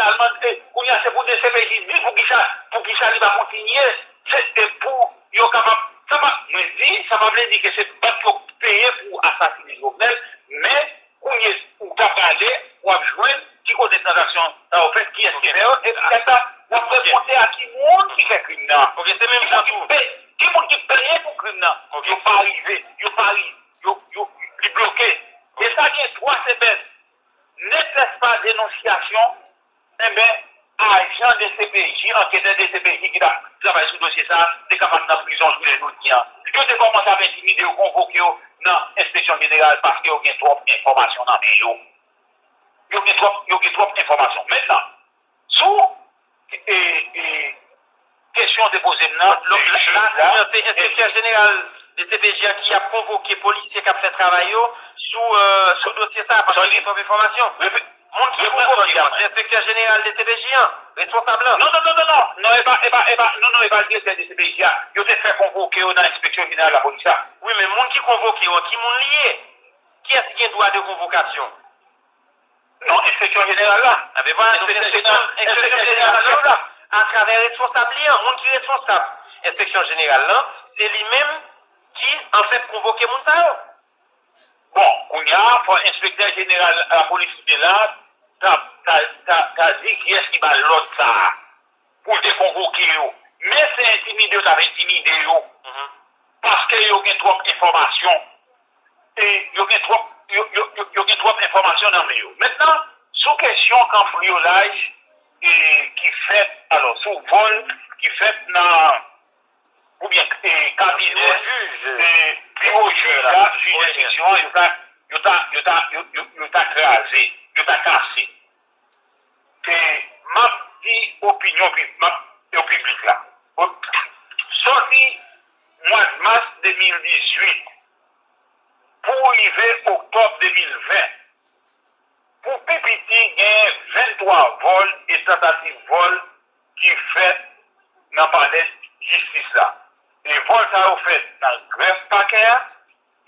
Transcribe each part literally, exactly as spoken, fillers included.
Alman, e, kounye a se pou D C P J di poukisa, poukisa li pa kontinye. Se, e, pou yo kapab, sa pa, mwen di, sa pa vle di ke se bank yo peye pou asasinen Jovenel, men kounye ou ta prale, w ap jwenn ki kote tranzaksyon sa yo fèt, kiyès ki fè yo, epi lè sa, w ap remonte a ki moun ki fè krim nan. Ok, se menm jan tou. Ki moun ki peye pou krim nan? Yo pa rive, yo pa rive, yo, yo, li bloke. E sa gen twa semèn. Ne serait-ce pas denonsyasyon, enben, ajan D C P J, anketè D C P J ki t ap travay sou dosye sa a, te kapab nan prizon jounen jodi a. Yo te kòmanse ap entimide yo, konvoke yo nan enspeksyon jeneral paske yo gen twòp enfòmasyon nan men yo. Yo gen twòp, yo gen twòp enfòmasyon. Mentnan, sou, e, e, kesyon w te poze m nan, la, kounye a, se enspektè jeneral D C P J a ki ap konvoke polisye k ap fè travay yo sou, e, sou dosye sa a, paske yo gen twòp enfòmasyon. Moun ki konvoke yo, se enspektè jeneral D C P J an, responsab lan. Non, non, non, non, non. Non, e pa, e pa, e pa, non, non, e pa direktè D C P J a. Yo te fè konvoke yo nan enspeksyon jeneral lapolis la. Wi, men moun ki konvoke yo an, ki moun li ye? Kiyès ki gen dwa de konvokasyon? Non, enspeksyon jeneral la. Enben vwala, donk enspeksyon jeneral la, atravè responsab li an, moun ki responsab enspeksyon jeneral lan, se li menm ki, anfèt, konvoke moun sa yo. Bon, kounye a, fò enspektè jeneral lapolis ki te la ta, ta, ta, ta di kiyès ki ba l lòd sa a pou l te konvoke yo. Men se entimide yo t ap entimide yo. Paske yo gen twòp enfòmasyon. E yo gen twòp, yo, yo, yo, yo gen twòp enfòmasyon nan men yo. Mentnan, sou kesyon kanbriyolaj e ki fèt, alò, sou vòl ki fèt nan, oubyen, e, kabinè, e, biwo jij la, jij enstriksyon an, yo ta, yo ta, yo ta, yo, yo, yo ta kraze, yo ta kase. E m ap di opinyon pib-, m ap, yo piblik la. Sòti mwa mas de mil dizuit pou rive oktòb de mil ven, pou pi piti, gen venntwa vòl e tantativ vòl ki fèt nan palè jistis la. E vòl sa yo fèt nan grèf pakè a,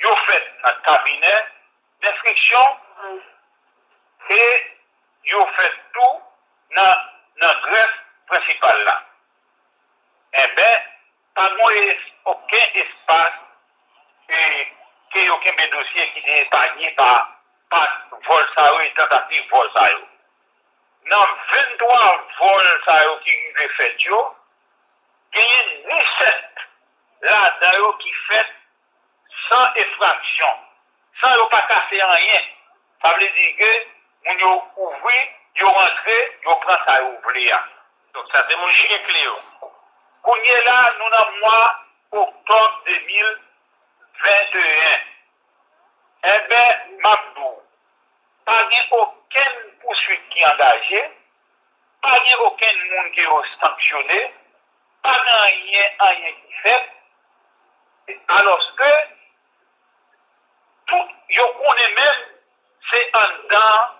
yo fèt nan kabinè enstriksyon e yo fèt tou nan, nan grèf prensipal la. Enben, pa gen es-, okenn espas, e, ke yo kenbe dosye ki te epanye pa, pa vòl sa yo e tantativ vòl sa yo. Nan venntwa vòl sa yo ki rive fèt yo, genyen disèt ladan yo ki fèt san enfraksyon, san yo pa kase anyen. Sa vle di ke moun yo ouvri, yo rantre, yo pran sa yo vle a. Donk, sa se moun ki gen kle yo. Kounye la, nou nan mwa oktòb de mil venteyen. Enben, m ap di w, pa gen okenn pouswit ki angaje, pa gen okenn moun ke yo sanksyone, pa gen anyen, anyen ki fèt, alòske tout yo konnen menm se anndan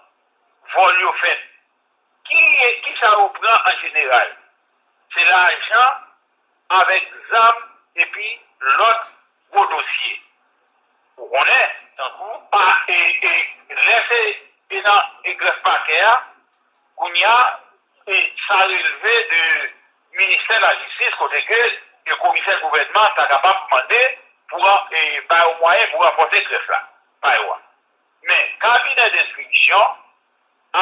vòl yo fèt. Ki, kisa yo pran an jeneral? Se lajan avèk zam epi lòt gwo dosye. Ou konnen, tankou pa, e, e, lè se, e nan, e grèf pakè a, kounye a, e sa relve de ministè lajistis, kote ke, e komisè gouvènman ta kapab mande pou, e, ba yo mwayen pou ranfòse grèf la, pa yo a. Men, kabinè enstriksyon,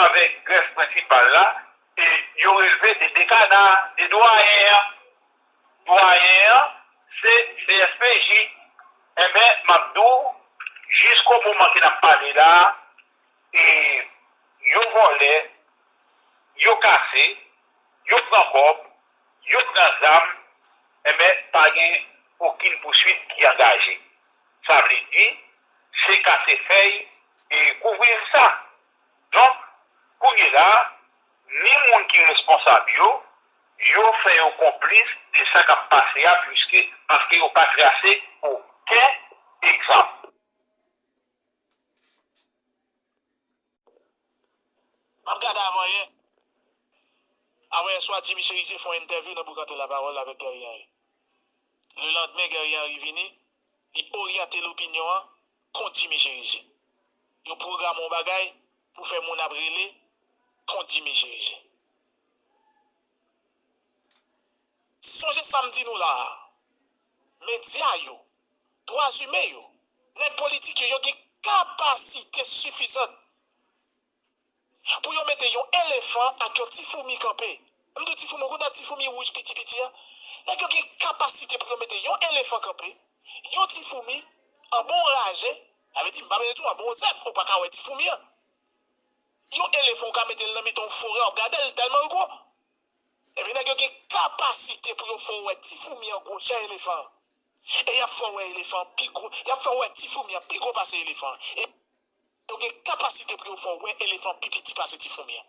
avèk grèf prensipal la, e yo relve de dekana de dwayen an. Dwayen an, se C S P J. Enben, m ap di w, jisko moman ke n ap pale la a, e yo vòlè, yo kase, yo pran kòb, yo pran zam, enben, pa gen okenn pouswit ki angaje. Sa vle di, se kase fèy e kouvri sa. Donk, kounye la, ni moun ki responsab yo, yo fè yo konplis de sa k ap pase a, piske, paske yo pa trase okenn egzanp. M ap gade avanyè. Avanyè swa, Jimmy Chérizier fè yon entèvyou nan Boukante Lapawòl avèk Guerrier Henry. Lelandmen, Guerrier Henry vini, li oryante lopinyon an kont Jimmy Chérizier. Yo pwograme yon bagay pou fè moun ap rele kont Jimmy Chérizier. Sonje sa m di nou la a. Medya yo, dwa imen yo, nèg politik yo, yo gen kapasite sifizan pou yo mete yon elefan ak yon ti foumi kanpe. M di w ti foumi, ou konn ti foumi wouj piti piti a? Nèg yo gen kapasite pou yo mete yon elefan kanpe, yon ti foumi, anba yon raje, sa vle di, m pa bezwen di w anba yon zèb, ou pa ka wè ti foumi an. Yon elefan, ou ka mete l nan mitan yon forè, w ap gade l tèlman l gwo. Epi nèg yo gen kapasite pou yo fè w wè ti foumi an gwosè elefan an. E y ap fè w wè elefan an pi gwo, y ap fè w wè ti foumi an pi gwo pase elefan an. E yo gen kapasite pou yo fè w wè elefan an pi piti pase ti foumi an.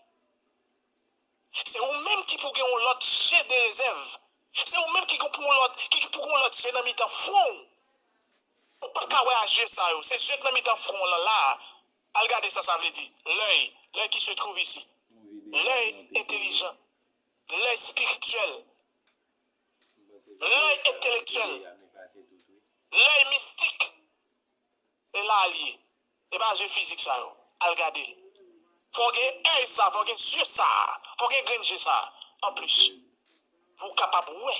Se ou menm ki pou gen yon lòt je de rezèv. Se ou menm ki pou gen yon lòt, ki, ki pou gen yon lòt je nan mitan fwon w. Ou pa ka wè a je sa yo. Se je k nan mitan fwon w lan la a. Al gade sa sa vle di. Lèy, lèy ki se twouve isi. Lèy entelijan. Lèy espirityèl. Lèy entelektyèl. Lèy mistik. E la a l ye. E pa je fizik sa yo. Al gade. Fò w gen èy sa, fò w gen je sa, fò w gen grenn je sa. Anplis, pou w kapab wè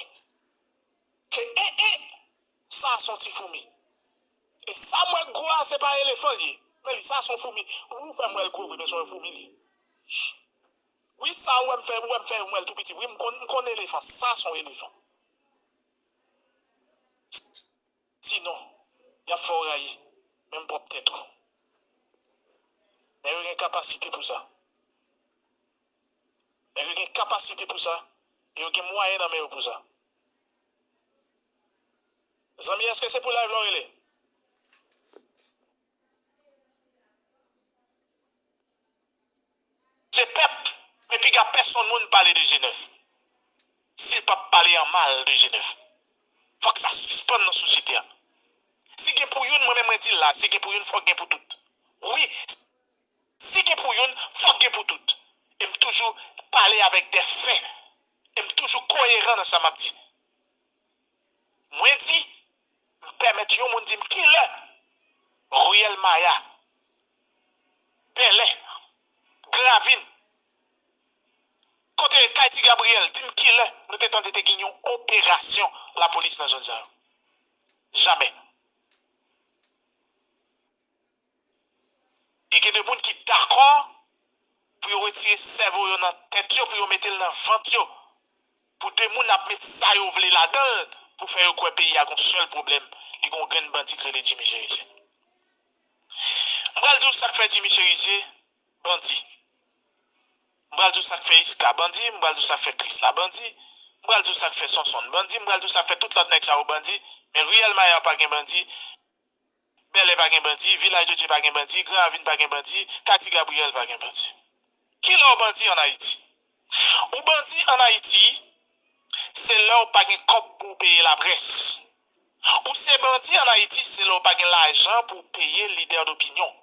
ke, e, e, sa a se yon ti foumi. E sa m wè k gwo a, se pa elefan l ye. Men li, sa a se yon foumi. Ou fè m wè l gwo vre, men se yon foumi l ye. Wi, sa ou wè m fè, ou wè m fè, m wè l tou piti. Wi, m konn, m konn elefan. Sa a se yon elefan. Sinon, y ap fè w rayi menm pwòp tèt ou. Men yo gen kapasite pou sa. Men yo gen kapasite pou sa. E yo gen mwayen nan men yo pou sa. Zanmi, èske se pou live la w rele? Se pèp, men piga pèsonn moun pale de G nèf. Si l p ap pale an mal de G nèf. Fòk sa sispann nan sosyete a. Si gen pou youn, mwen menm mwen di l la, si gen pou youn, fòk gen pou tout. Wi, si gen pou youn, fòk gen pou tout. E m toujou pale avèk de fè. E m toujou koyeran nan sa m ap di. Mwen di, m pèmèt yon moun di m kilè Riyèl Maya, Bèlè, Gran Ravin, kote kay Ti Gabriyèl, di m kilè nou te tande te gen yon operasyon lapolis nan zòn sa yo. Jamè. E gen de moun ki dakò pou yo retire sèvo yo nan tèt yo, pou yo mete l nan vant yo. Pou de moun ap met sa yo vle ladan l, pou fè yo kwè peyi a gon sèl pwoblèm, li gon grenn bandi k rele Jimmy Chérizier. M pral di w sa k fè Jimmy Chérizier bandi. M pral di w sa k fè Iska bandi, m pral di w sa k fè Krisla bandi, m pral di w sa k fè Sonson bandi, m pral di w sa k fè tout lòt nèg sa yo bandi, men Riyèl Maya pa gen bandi. Bèlè pa gen bandi, Vilaj de Dye pa gen bandi, Gran Ravin pa gen bandi, Kati Gabriyèl pa gen bandi. Kilè w bandi ann Ayiti? Ou bandi ann Ayiti, se lè w pa gen kòb pou w peye laprès. Ou se bandi ann Ayiti, se lè w pa gen lajan pou w peye lidè dopinyon.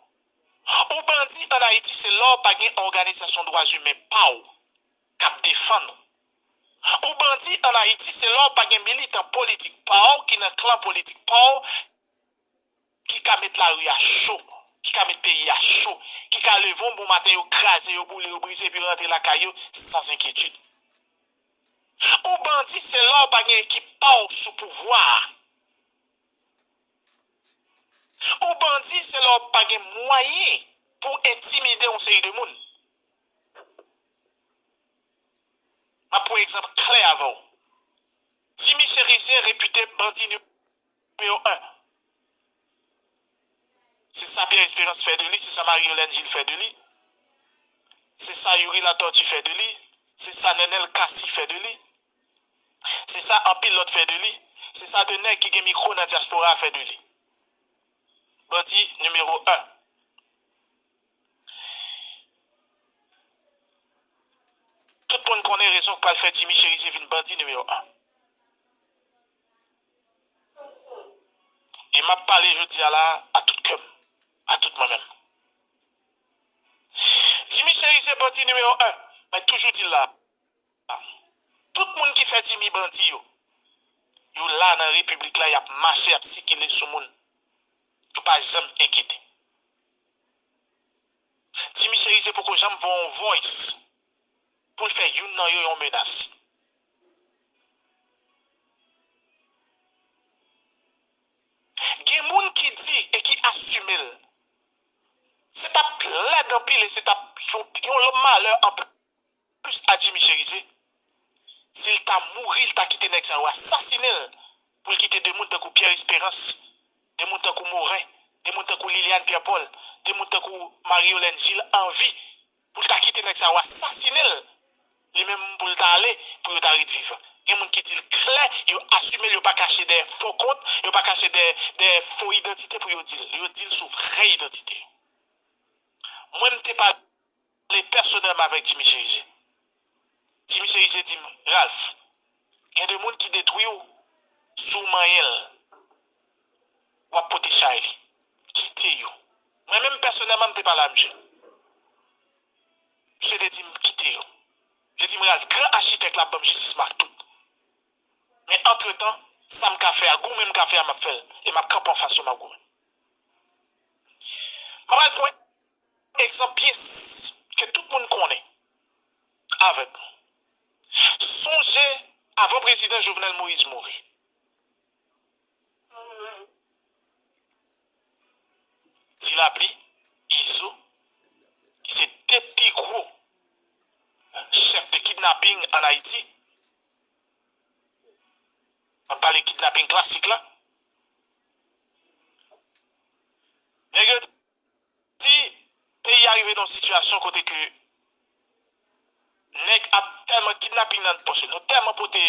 Ou bandi ann Ayiti, se lè w pa gen òganizasyon dwa imen pa w k ap defann ou. Ou bandi ann Ayiti, se lè w pa gen militan politik pa w ki nan klan politik pa w ki ka met lari a cho, ki ka met peyi a cho, ki ka leve yon bon maten, yo kraze, yo boule, yo brize, epi yo rantre lakay yo san enkyetid. Ou bandi, se lè w pa gen ekip pa w sou pouvwa a. Ou bandi, se lè w pa gen mwayen pou w entimide yon seri de moun. M ap pran egzanp klè avè w. Jimmy Chérizier repite bandi nimewo en. Se sa Pierre Espérance fè de li, se sa Marie Yolène Gilles fè de li, se sa Youri Latortue fè de li, se sa Nenel Cassy fè de li, se sa anpil lòt fè de li, se sa de nèg ki gen mikwo nan dyaspora a fè de li. Bandi nimewo en. Tout moun konnen rezon k pral fè Jimmy Chérizier vin bandi nimewo en. E m ap pale jodi a la a tout kè m, a tout mwen menm. Jimmy Chérizier bandi nimewo en, mwen toujou di l la. Tout moun ki fè Jimmy bandi yo, yo la nan repiblik la, y ap mache, y ap sikile sou moun. Yo pa janm enkyete. Jimmy Chérizier poko janm voye yon voice pou l fè youn nan yo yon menas. asime l. Se t ap lèd anpil e se t ap yon, yon lòt malè anpil. Plis a Jimmy Chérizier, si l ta mouri, l ta kite nèg sa yo asasinen l pou l kite de moun tankou Pierre Espérance, de moun tankou Morin, de moun tankou Liliane Pierre Paul, de moun tankou Marie Yolène Gilles an vi, pou l ta kite nèg sa yo asasinen l, li menm pou l ta ale, pou yo ta ret viv. Gen moun ki di l klè, yo asime l, yo pa kache dèyè fo kont, yo pa kache dèyè, dèyè fo idantite pou yo di l. Yo di l sou vrè idantite yo. Mwen, m te pale pale pèsonèlman avèk Jimmy Chérizier. Jimmy Chérizier di m, Ralph, gen de moun ki detwi w, si w manyen l, w ap pote chay li. Kite yo. Mwen menm pèsonèlman, m te pale a misye. Misye te di m, kite yo. Misye di m, Ralph, gran achitèk la ap ban m jistis mwen ak tout. Men antretan, sa m ka fè a, goumen m ka fè a, m ap fè l. E m ap kanpe anfas yo, m ap goumen. M ap pran egzanp byen s-, ke tout moun konnen avèk nou. Sonje avan prezidan Jovenel Moïse mouri. Ti Lapli, Izo, ki se de pi gwo chèf de kidnaping ann Ayiti. M ap pale kidnaping klasik la. Nèg yo di peyi a rive nan yon sitiyasyon kote ke nèg ap tèlman kidnaping nan, paske nou tèlman pote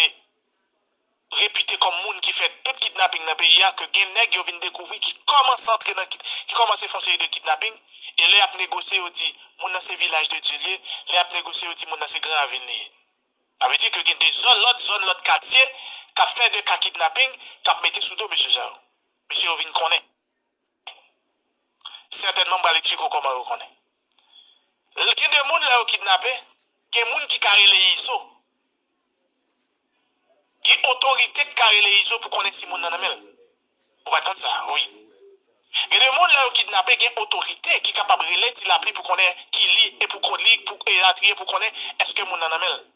repite kòm moun ki fè tout kidnaping nan peyi a, ke gen nèg yo vin dekouvri ki kòmanse antre nan kid-, ki kòmanse fè yon seri de kidnaping, e lè y ap negosye, yo di, moun nan se Vilaj de Dye li ye, lè y ap negosye, yo di, moun nan se Gran Ravin li ye. Sa vle di ke gen de zòn, lòt zòn, lòt katye k ap fè de ka kidnaping, k ap mete sou do mesye sa yo. Mesye yo vin konnen. Sètènman, m pral eksplike w kòman yo konnen. L-, gen de moun, lè yo kidnape, gen moun ki ka rele Izo. Gen otorite ki ka rele Izo pou konnen si moun nan nan men l. Ou pa tande sa? Wi. Gen de moun, lè yo kidnape, gen otorite ki kapab rele Ti Lapli pou konnen ki li e pou kont li, pou elatriye, pou konnen èske moun nan nan men l.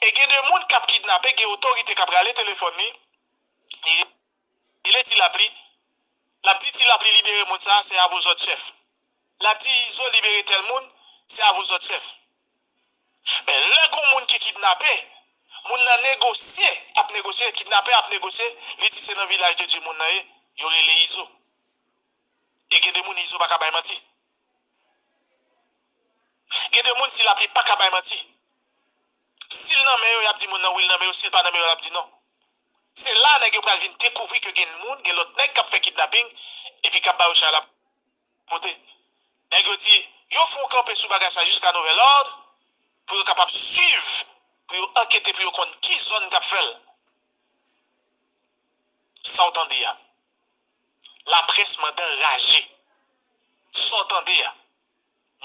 E gen de moun k ap kidnape, gen otorite k ap rale telefòn li, li rele Ti Lapli, l ap di Ti Lapli libere moun sa a, se a vozòt chèf. L ap di Izo libere tèl moun, se a vozòt chèf. Men lè gon moun ki kidnape, moun nan negosye, ap negosye, kidnapè ap negosye, li di se nan Vilaj de Dye moun nan ye, yo rele Izo. E gen de moun Izo pa ka bay manti. Gen de moun Ti Lapli pa ka bay manti. Si l nan men yo, y ap di moun nan wi l nan men yo, si l pa nan men yo, l ap di non. Se la nèg yo pral vin dekouvri ke gen moun, gen lòt nèg k ap fè kidnaping, epi k ap ba yo chay la pote. Nèg yo di, yo fè yon kanpe sou bagay sa jiska nouvèl òd, pou yo kapab swiv, pou yo ankete, pou yo konn ki zòn k ap fè l. Sa w tande a. Laprès mandan raje. Sa w tande a.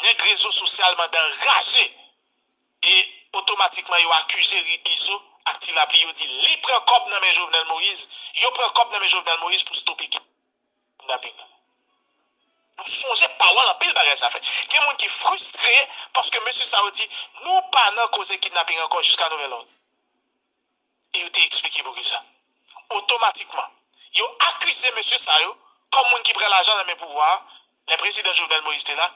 Nèg rezo sosyal mandan raje. E otomatikman yo akize Ri-, Izo ak Ti Lapli, yo di li pran kòb nan men Jovenel Moïse, yo pran kòb nan men Jovenel Moïse pou stope kidnaping nan. Nou sonje pawòl anpil bagay sa fè. Gen moun ki fristre paske mesye sa yo di, nou pa nan koze kidnaping ankò jiska nouvèl òd. E yo te eksplike poukisa. Otomatikman, yo akize mesye sa yo kòm moun ki pran lajan nan men pouvwa a, lè prezidan Jovenel Moïse te la,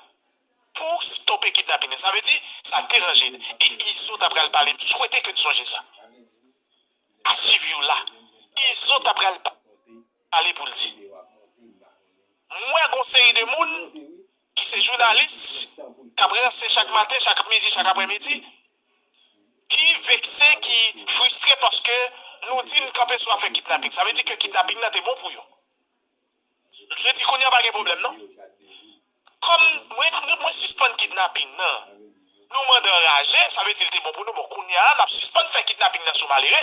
pou stope kidnaping nan. Sa vle di, sa deranje n. E Izo ta pral pale, m swete ke n sonje sa. Achiv yo la. Izo ta pral pale pou l di. M wè gon seri de moun ki se jounalis, k ap ranse chak maten, chak midi, chak aprèmidi, ki vekse, ki fristre paske nou di n kanpe sou afè kidnaping. Sa vle di ke kidnaping nan te bon pou yo. M soti kounye a pa gen pwoblèm non. Kòm mwen, mwen sispann kidnaping nan, nou mandan raje, sa vle di l te bon pou nou. Bon, kounye a, n ap sispann fè kidnaping nan sou malere.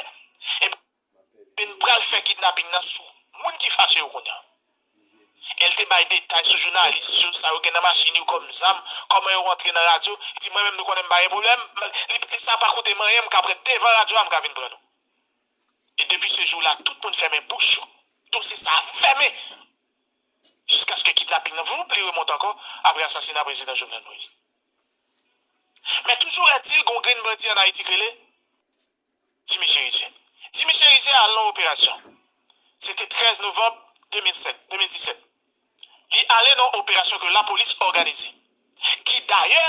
Epi n pral fè kidnaping nan sou moun ki fache yo kounye a. E l te bay detay sou jounalis yo, sa yo gen nan machin yo kòm zam, kòman yo rantre nan radyo. Li di, mwen menm nou konnen m pa gen pwoblèm, li, li sa pa koute m anyen, m ka pran devan radyo a, m ka vin pran nou. E depi se jou la, tout moun fèmen bouch yo. Dosye sa a fèmen. Jiskaske kidnaping nan vin yon pli remonte ankò apre asasina prezidan Jovenel Moïse. Men toujou ètil, gon grenn bandi ann Ayiti k rele Jimmy Chérizier. Jimmy Chérizier al nan operasyon. Se te trèz novanm de mil sèt, de mil disèt. Li ale nan yon operasyon ke lapolis òganize. Ki dayè,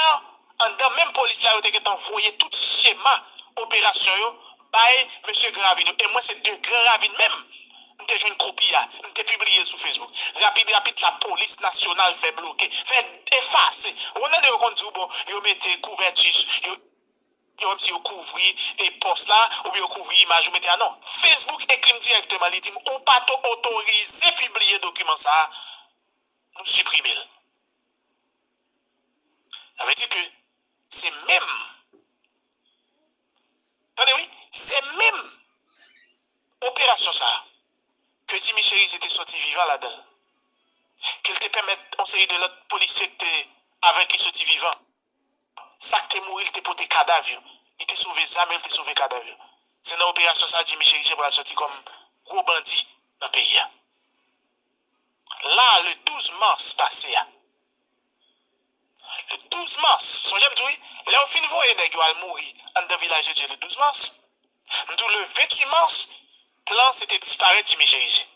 anndan menm polis la, yo te gentan voye tout chema operasyon yo bay mesye Gran Ravin yo. E mwen, se de Gran Ravin menm, m te jwenn kopi a, m te pibliye l sou Facebook. Rapid, rapid, lapolis nasyonal fè bloke, fè efase. Ou konn de yo konn di w, bon, yo mete kouvèti, yo, yo menm si yo kouvri e pòs la, oubyen yo kouvri imaj ou mete a. Non. Facebook ekri m dirèkteman, li di m, ou pa t otorize pibliye dokiman sa a, nou siprime l. Sa vle di ke se menm, tande wi, se menm operasyon sa a ke Jimmy Chérizier te sòti vivan ladan l, ke l te pèmèt yon seri de lòt polisye ki te avèk li sòti vivan. Sa k te mouri, l te pote kadav yo. Li te sove zam yo, li te sove kadav yo. Se nan operasyon sa a Jimmy Chérizier pral sòti kòm gwo bandi nan peyi a. La, le douz mas pase a. Le douz mas, sonje m di w, wi, lè yo fin voye nèg yo al mouri anndan Vilaj de Dye le douz mas, m di w le venntuit mas, plan se te disparèt Jimmy Chérizier.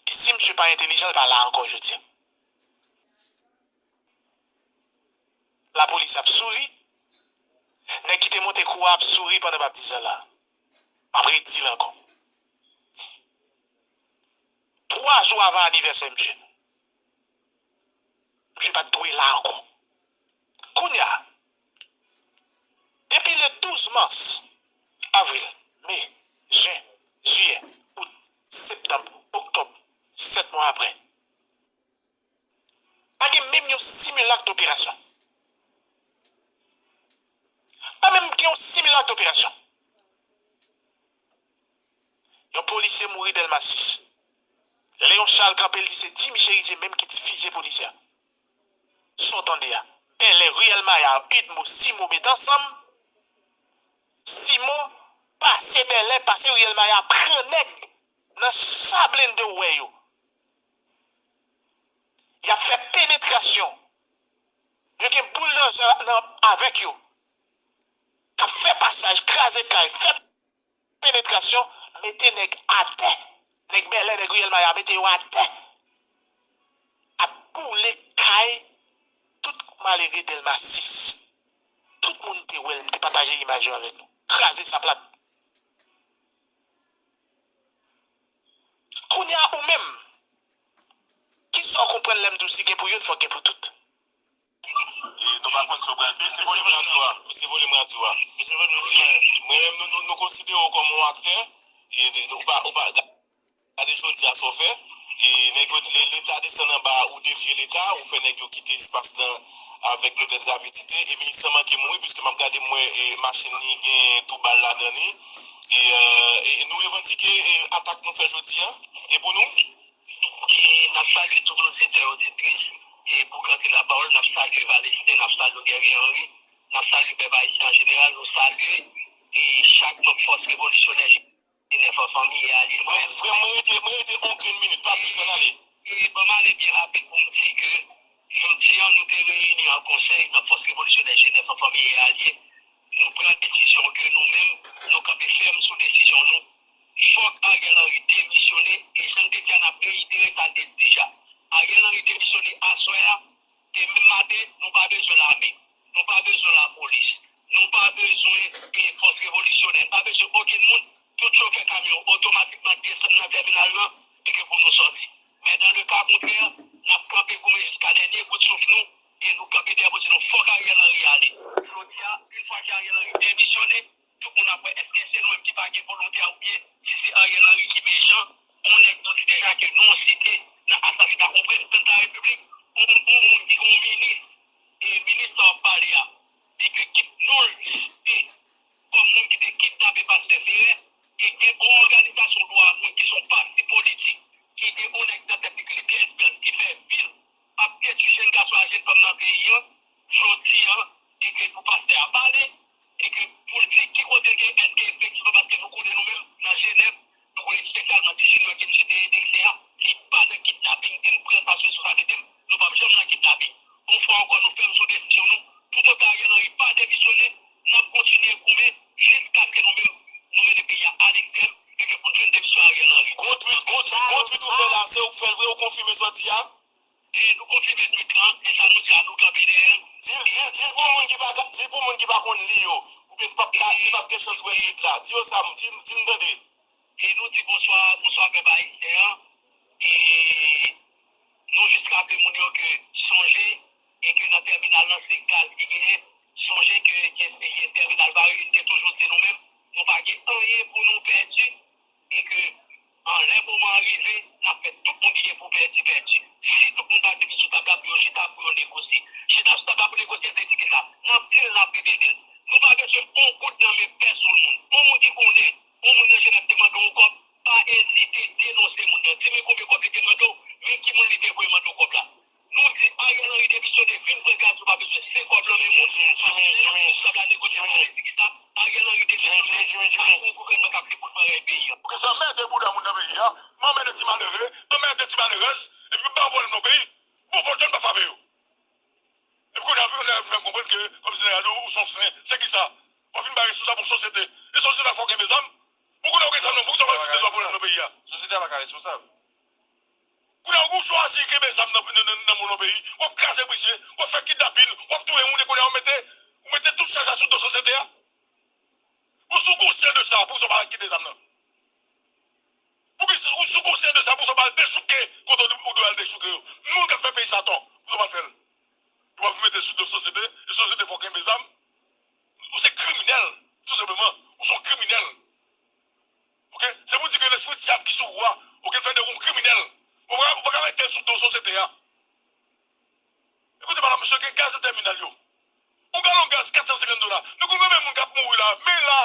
E si misye pa entelijan, l pa la ankò jodi a. Lapolis ap souri. Nèg ki te monte kou a ap souri pandan m ap di sa la. M ap redi l ankò. Twa jou avan anivèsè misye. Misye pa t dwe la ankò. Kounye a, depi le douz mas, avril, me, jen, jiyè, out, septanm, oktòb, sèt mwa apre, pa gen menm yon similak doperasyon. Pa menm gen yon similak doperasyon. Yon polisye mouri Dèlma sis. Leon Charles kanpe, l di se Jimmy Chérizier menm ki difize polisye a. Sa w tande a. Bèlè, Riyèl Maya, Idmo, Simo met ansanm. Simo pase Bèlè, pase Riyèl Maya, pran nèg nan cha blende w wè yo. Y ap fè penetrasyon. Yo gen bouldozè nan, avèk yo. K ap fè pasaj, kraze kay, fè penetrasyon, mete nèg atè. Nèg Bèlè, nèg Riyèl Maya, mete yo atè. Ap boule kay tout malere Dèlma sis. Tout moun te wè l, m te pataje imaj yo avèk nou. Kraze sa plat. Kounye a ou menm, kisa w konprann lè m di w si gen pou youn, fòk gen pou tout? E nou pa konn sa w pral di. Mesye volè m radyo a. Mesye volè m radyo a. Mesye volè m radyo a. Mwen menm, nou, nou, nou konsidere w kòm yon aktè. E, e, ou pa, ou pa, gade jodi a sa w fè. E nèg yo, le-, Leta desann anba, ou devye Leta, ou fè nèg yo kite espas lan avèk petèt rapidite. E minis lan manke mouri, piske m ap gade, m wè, e, machin li gen tou bal ladan li. E, e, e nou revandike, e, atak nou fè jodi a. E pou nou? E n ap salye tout oditè, oditris, e pou Kantin Lapawòl, n ap salye Valestin, n ap salye Guerrier Henry, n ap salye pèp ayisyen an jeneral, nou salye, e, chak manm Fòs Revolisyonè Jenèf an Fanmi e Alye. Frè m, mwen rete, mwen rete yon grenn minit, pa plis, ann ale. E ban m ale byen rapid pou m di ke jodi a, nou te reyini an konsèy nan Fòs Revolisyonè Jenèf an Fanmi e Alye. Nou pran desizyon ke nou menm, nou kanpe fèm sou desizyon nou. Fòk Ariel Henry demisyone, e jan n te di a, n ap reyitere sa n te di deja. Ariel Henry demisyone aswè a, demen maten, nou pa bezwen lame, nou pa bezwen lapolis, nou pa bezwen, e, fòs revolisyonè, n pa bezwen okenn moun. Tout chofè kamyon otomatikman desann nan tèminal lan e ke pou nou sòti. Men dans le cas contraire, n ap kanpe goumen jiska dènye bout souf nou e nou kanpe dèyè pou di nou fòk Ariel Henry ale. Jodi a, yon fwa ke Ariel Henry demisyone, tout moun ap wè èske se nou menm ki pa gen volonte a oubyen si se Ariel Henry ki mechan. Yon nèg nou di deja ke nou site nan asasina yon prezidan de la repiblik, yon, yon moun ki gen yon minis, e minis sa w ap pale a, e ke kit nou l site kòm moun ki te kidnape pastè Ferré, e gen yon òganizasyon dwa moun ki se yon pati politik, ki gen yon nèg nan tèt li ki rele Pierre Esperance ki fè vil ap detwi jèn gason ak jèn fanm nan peyi an, jodi an, e ke pou pastè a pale, e ke pou l di ki kote l gen, èske efektivman, paske nou konnen nou menm nan Jenèf, nou konnen espesyalman ti Junior James ki te endekse a, li pa nan kidnaping, e m pran sa sou responsablite m, de ti malerèz, epi pa pwoblèm nan peyi. Bon, bon, John pa frape yo. Epi kounye a, kounye a, fè m konprann ke, kòmsi nèg la di w, ou se yon sen, se ki sa? W ap vin bay responsab yon sosyete. E sosyete a fè w kenbe zam? Ou konnen w gen zam nan, poukisa w pa vin foutre zam nan peyi a? Sosyete a pa ka responsab. Kounye a, ou chwazi kenbe zam nan, nan, nan, nan moun nan peyi, w ap kraze brise, w ap fè kidnapin, w ap touye moun, e kounye a, ou mete, ou mete tout chaj la sou do sosyete a. Ou sou konsyan de sa, poukisa w pa kite zam nan? Poukisa ou sou konsyan de sa, poukisa w pa al dechouke kote ou dwe al dechouke yo? Moun k ap fè peyi sa tò, poukisa w pa al fè l? Yo pa vin mete sou do sosyete, e sosyete fò kenbe zam. Ou se kriminèl, tou senpleman. Ou se yon kriminèl. Oke? Se pou di ke lespri dyab ki sou ou a, oke, fè de ou yon kriminèl. Ou pa, ou pa ka mete tèt sou do sosyete a. Ekoute, madanm, mesye, gen gaz nan tèminal yo. Yon galon gaz, kat san senkant dola. Nou konn konbyen moun k ap mouri la? Men la,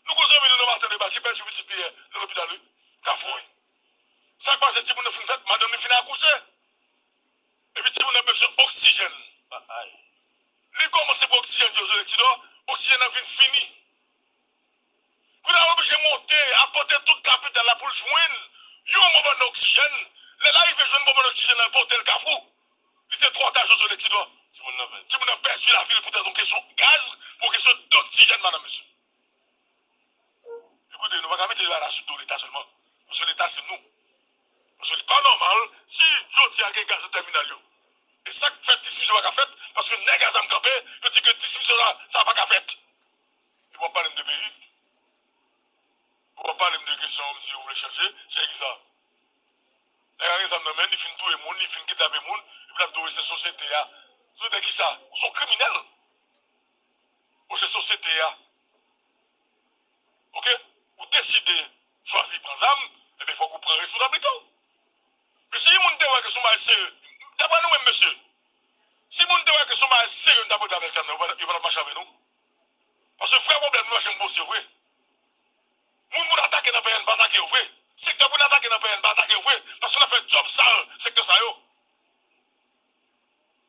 nou konn zanmi nou nan Maten Deba ki pèdi pitit li yè nan lopital, wi. Kafou, wi. Sa k pase, timoun nan fin fèt, madanm li fin akouche. Epi timoun nan bezwen oksijèn. Li kòmanse pran oksijèn, Josué Lexidor, oksijèn nan vin fini. Kounye a, l oblije monte, ap pote tout kapital la pou l jwenn yon bonbòn oksijèn. Lè l arive jwenn bonbòn oksijèn nan, l pote l Kafou. Li te twò ta, Josué Lexidor. Timoun nan pèdi. Timoun nan pèdi lavi l poutèt yon kesyon gaz, pou yon kesyon doksijèn, madanm, mesye. Ekoute, nou pa ka mete bagay la sou do Leta sèlman. Paske Leta se nou. Paske li pa nòmal si jodi a gen gaz nan tèminal yo. E sa k fè distribisyon pa ka fèt, paske nèg a zam kanpe, yo di ke distribisyon sa, sa pa ka fèt. Epi w ap pale m de peyi. Ou ap pale m de kesyon, m si ou vle chanje, chanje ki sa? Nèg la gen zam nan men, li fin touye moun, li fin kidnape moun, epi l ap di w se sosyete a. Sosyete ki sa? Ou se yon kriminèl. Ou se sosyete a. Oke? Ou deside chwazi pran zam, ebyen fòk ou pran responsablite w. Men si moun te wè ke se yon bagay serye, daprè nou menm, mesye, si moun te wè ke se yon bagay serye nou t ap regle avèk zam nan, yo pa t ap mache avè nou. Paske vrè pwoblèm nou pa janm bouze vre. Moun pou n atake nan P N pa atake yo vre. Sektè pou n atake nan P N pa atake yo vre. Paske n ap fè djòb sal sektè sa yo.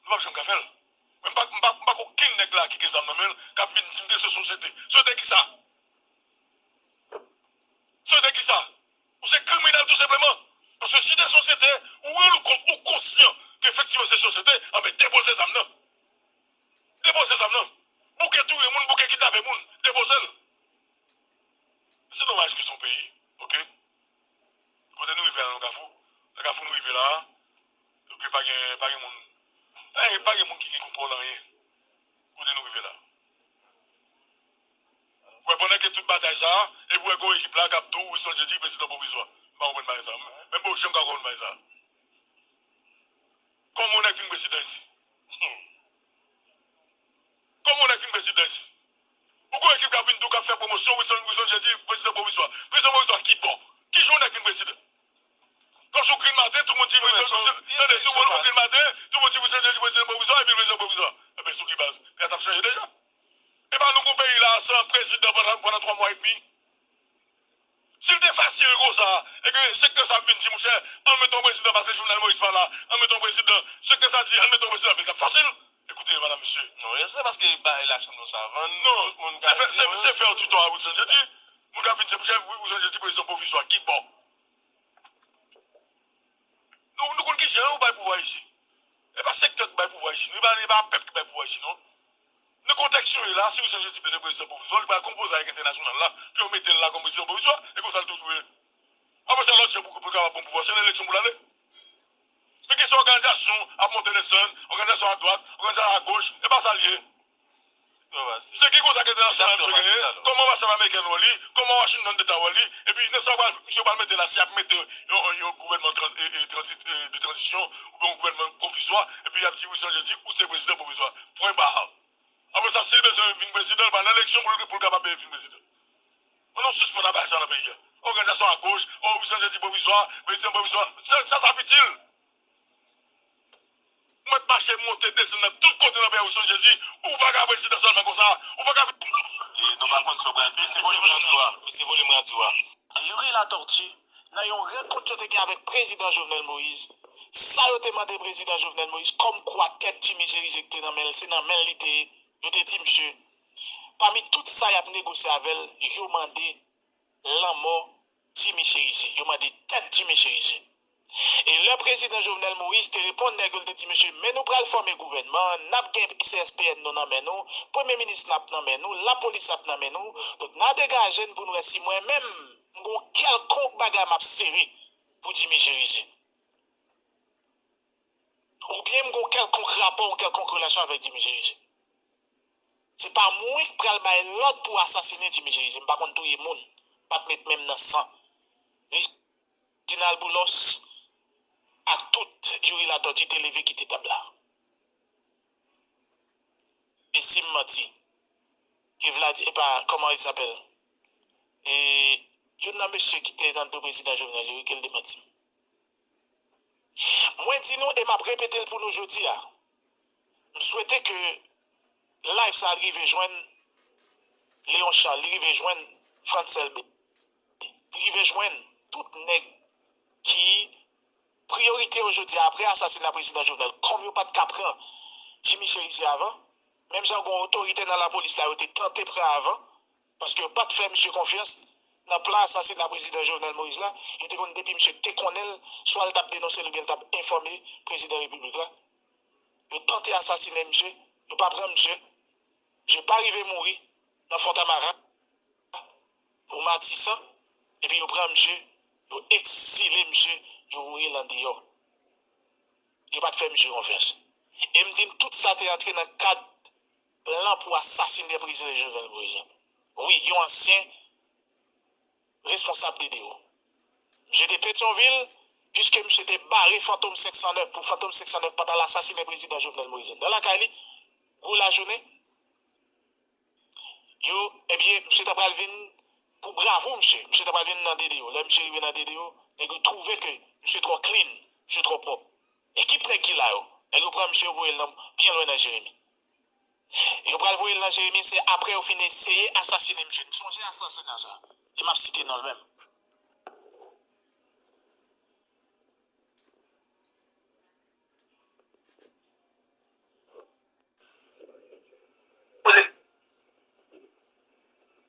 Nou p ap janm ka fè l. Mwen m pa, m pa, m pa konn okenn nèg la ki gen zam nan men l k ap vin di m ke se sosyete. Sosyete ki sa? Sosyete ki sa? Ou se kriminèl tou senpleman. Paske si de sosyete, ou rann ou kont, ou konsyan ke efektivman se sosyete, anben depoze zam nan. Depoze zam nan. Bouke touye moun, bouke kidnape moun, depoze l. Se domaj ke se yon peyi, oke? Kote nou rive la nan Kafou? Nan Kafou nou rive la, oke, pa gen, pa gen moun. Pa gen, pa gen moun ki gen kontwòl anyen. Kote nou rive la? Ou wè, pandan ke tout batay sa, epi w wè gen yon ekip la k ap di w Wilson Jeudi prezidan pwovizwa. M pa konprann bagay sa. Menm pa w janm ka konprann bagay sa. Kòman yon nèg vin prezidan isi? Kòman yon nèg vin prezidan isi? Ou gon ekip k ap vin di w k ap fè pwomosyon, Wilson, Wilson Jeudi prezidan pwovizwa. Prezidan pwovizwa ki bò? Kijan yon nèg vin prezidan? Kòmsi w grenn maten, tout moun di Wilson, tande, tout moun, ou grenn maten, tout moun di Wilson Jeudi prezidan pwovizwa, epi l prezidan pwovizwa. Enben, sou ki baz? Peyi a t ap chanje deja. Epa nou gon peyi la san prezidan pandan, pandan twa mwa edmi. Si l te fasil konsa, e ke sektè sa ap vin di, monchè, ann mete yon prezidan, paske Jovenel Moïse pa la, ann mete yon prezidan, sektè sa di, ann mete yon prezidan, men l t ap fasil. Ekoute, madanm, mesye. Non, se paske bay la chanm nan sa vann, non, tout moun se ka fè, di, se, se fè yon ti tò a Wilson Jeudi. Moun ka vin di, monchè, wi, Wilson Jeudi prezidan pwovizwa, ki bò? Nou, nou konn kijan yo bay pouvwa isi. E pa sektè ki bay pouvwa isi, non, e pa, e pa pèp ki bay pouvwa isi, non. Nan kontèks yo ye la, si Wilson Jeudi se prezidan pwovizwa, li pral konpoze avèk entènasyonal la, pou yo mete l la kòm prezidan pwovizwa, e konsa l toujou ye. Apre sa, lòt jan pou, pou l kapab pran pouvwa, se nan eleksyon pou l ale. Men kesyon òganizasyon ap monte desann, òganizasyon adwat, òganizasyon agoch, e pa sa l ye. Se ki kontak entènasyonal misye genyen, kòman anbasad amerikèn wè li, kòman Washington deta wè li, epi nan sa pral, misye pral mete la, si y ap mete yon, yon gouvènman tran-, e, e, tranzi-, e, de tranzisyon, oubyen yon gouvènman pwovizwa, epi y ap di Wilson Jeudi ou se prezidan pwovizwa. Pwen ba. Apre sa, si l bezwen vin prezidan, l pral nan eleksyon pou l, pou l kapab vin prezidan. Ann nou sispann ap bay sa nan peyi a. Òganizasyon agoch, o, Wilson Jeudi pwovizwa, prezidan pwovizwa, sa, sa, sa itil. Ou mèt mache monte desann nan tout kote nan peyi a, Wilson Jeudi, ou pa ka prezidan sèlman konsa, ou pa ka vin. E nou pa konn sa w pral di, bese volim radyo a, bese volim radyo a. Youri Latortue, nan yon rankont yo te gen avèk prezidan Jovenel Moïse, sa yo te mande prezidan Jovenel Moïse, kòmkwa tèt Jimmy Chérizier ki te nan men l, se nan men l li te ye, yo te di misye, pami tout sa y ap negosye avè l, yo mande lanmò Jimmy Chérizier, yo mande tèt Jimmy Chérizier. E lè prezidan Jovenel Moïse te reponn nèg yo, l te di, mesye, men nou pral fòme gouvènman, n ap gen C S P N nou nan men nou, premye minis la ap nan men nou, lapolis ap nan men nou, donk n a degaje n pou n wè si mwen menm, m gon kèlkonk bagay m ap sere pou Jimmy Chérizier. Oubyen m gon kèlkonk rapò, yon kèlkonk relasyon avèk Jimmy Chérizier. Se pa mwen k pral bay lòd pou asasinen Jimmy Chérizier. M pa konn touye moun. M p ap met men m nan san. Reginald Boulos ak tout Youri Latortue te leve kite tab la. E si m manti? Ke Vladi, epa, comment il s'appelle? E youn nan mesye ki te nan do prezidan Jovenel yo, ke l demanti m. Mwen di nou, e m ap repete l pou nou jodi a. M swete ke live sa a rive jwenn Léon Charles, li rive jwenn Frantz Elbé, li rive jwenn tout nèg ki priyorite yo jodi a, apre asasina prezidan Jovenel, kòm yo pa t ka pran Jimmy Chérizier avan, menm jan gon otorite nan lapolis la yo te tante pran avan, paske yo pa t fè misye konfyans nan plan asasina prezidan Jovenel Moïse la, yo te konn depi misye te konnen l, swa l t ap denonse l oubyen l t ap enfòme prezidan repiblik la. Yo tante asasinen misye, yo pa pran misye. Misye pa rive mouri nan Fontamara pou Matisan, epi yo pran misye, yo egzile misye, yo voye l andeyò. Yo pa t fè misye konfyans. E m di n tout sa te antre nan kad plan pou asasinen prezidan Jovenel Moïse. Wi, yon ansyen responsab D D O. Misye te Petyonvil, piske misye te bare Fantom senk san nèf pou Fantom senk san nèf pa t al asasinen prezidan Jovenel Moïse anndan lakay li, gwo lajounen. Yo, ebyen, misye ta pral vin pou bravou misye. Misye ta pral vin nan D D O. Lè misye rive nan D D O, nèg yo twouve ke misye twò clean, misye twò pwòp. Ekip nèg ki la yo, nèg yo pran misye, yo voye l nan, byen lwen nan Jeremi. Yo pral voye l nan Jeremi, se apre yo fin eseye asasinen misye. N sonje asasina sa. E m ap site non l menm. Poze.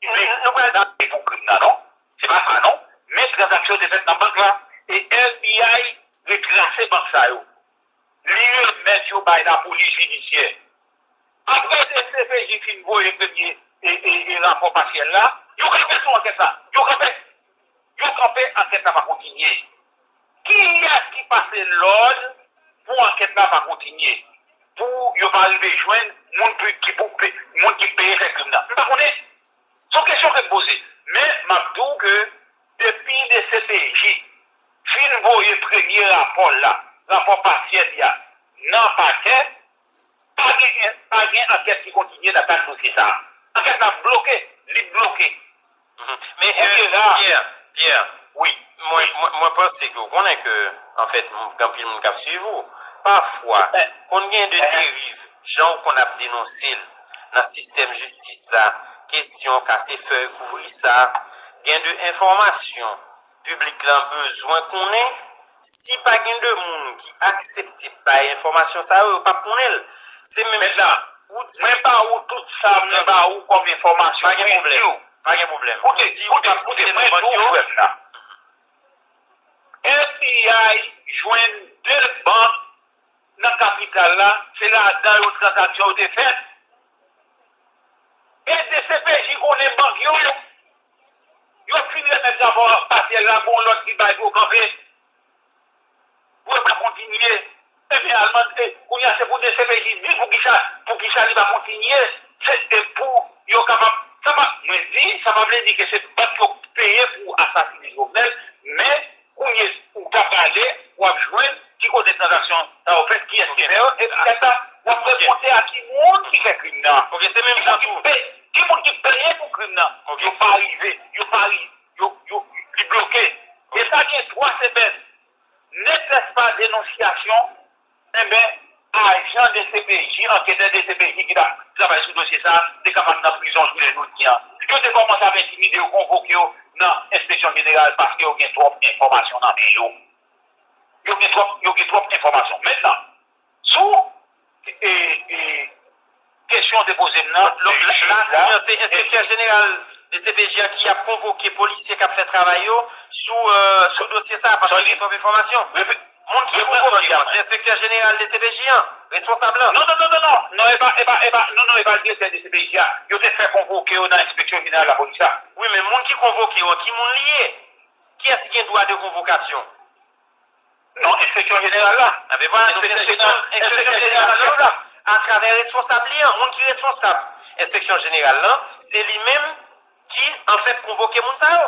Nou, nou pral date pou krim nan, non? Se pa sa, non? Men tranzaksyon te fèt nan bank la. E F B I retrase bank sa yo. Li remèt yo bay lapolis jidisyè. Apre D C P J fin voye premye e, e, e rapò pasyèl la, yo kanpe sou ankèt la. Yo kanpe. Yo kanpe, ankèt la pa kontinye. Kiyès ki pase lòd pou ankèt la pa kontinye? Pou yo pa rive jwenn moun ki, ki pou pe-, moun ki peye fè krim nan? M pa konnen. Se yon kesyon ke m poze. Men, m ap di w ke depi D C P J fin voye premye rapò l la, rapò pasyèl li a, nan pakè, pa gen, pa gen ankèt ki kontinye nan kad dosye sa a. Ankèt la bloke, li bloke. Mhm. Men, Kounye la, Pierre, Pierre, wi, mwen, mwen, mwen panse ke w konnen ke, anfèt, m-, gen anpil moun k ap swiv ou. Pafwa, konn gen de deriv, jan w konn ap denonse l nan sistèm jistis la, kesyon kase fèy, kouvri sa, gen de enfòmasyon piblik lan bezwen konnen, si pa gen de moun ki aksepte bay enfòmasyon sa yo, yo p ap konnen l. Se menm jan ou di. Mwen ba ou tout sa mwen ba ou kòm enfòmasyon. Pa gen pwoblèm. Pa gen pwoblèm. Koute, koute, koute, mwen di w frè m nan. F B I jwenn de bank nan kapital la, se ladan yo tranzaksyon yo te fèt. E D C P J konnen bank yo. Yo fin remèt rapò pasyèl la, gon lòt ki bay pou yo kanpe. Pou yo pa kontinye. Ebyen, al mande, kounye a se pou D C P J di poukisa, poukisa li pa kontinye. Se, e pou yo kapab, sa pa, mwen di, sa pa vle di ke se bank yo peye pou asasinen Jovenel, men kounye ou ta prale, w ap jwenn ki kote tranzaksyon sa yo fèt, kiyès ki fè yo, epi lè sa, w ap remonte a ki moun ki fè krim nan. Ok, se menm jan tou. Ki moun ki peye pou krim nan? Yo pa rive, yo pa ri-, yo, yo, li bloke. E sa gen twa semèn. Ne serait-ce pas dénonciation, enben, ajan D C P J, anketè D C P J ki t ap travay sou dosye sa a, te kapab nan prizon jounen jodi a. Yo te kòmanse ap entimide yo, konvoke yo nan enspeksyon jeneral paske yo gen twòp enfòmasyon nan men yo. Yo gen twòp, yo gen twòp enfòmasyon. Mentnan, sou, e, e, kesyon w te poze m nan, lòt la, la, kounye a, se enspektè jeneral D C P J a ki ap konvoke polisye k ap fè travay yo sou, euh, sou dosye sa a, paske gen twòp enfòmasyon. Moun ki konvoke yo, se enspektè jeneral D C P J an, responsab lan. Non, non, non, non, non, e pa, e pa, e pa, non, non, e pa direktè D C P J a. Yo te fè konvoke yo nan enspeksyon jeneral lapolis la. Wi, men moun ki konvoke yo an, ki moun li ye? Kiyès ki gen dwa de konvokasyon? Non, enspeksyon jeneral la. Enben vwala, donk enspeksyon jeneral la, atravè responsab li an, moun ki responsab enspeksyon jeneral lan, se li menm ki, anfèt, konvoke moun sa yo.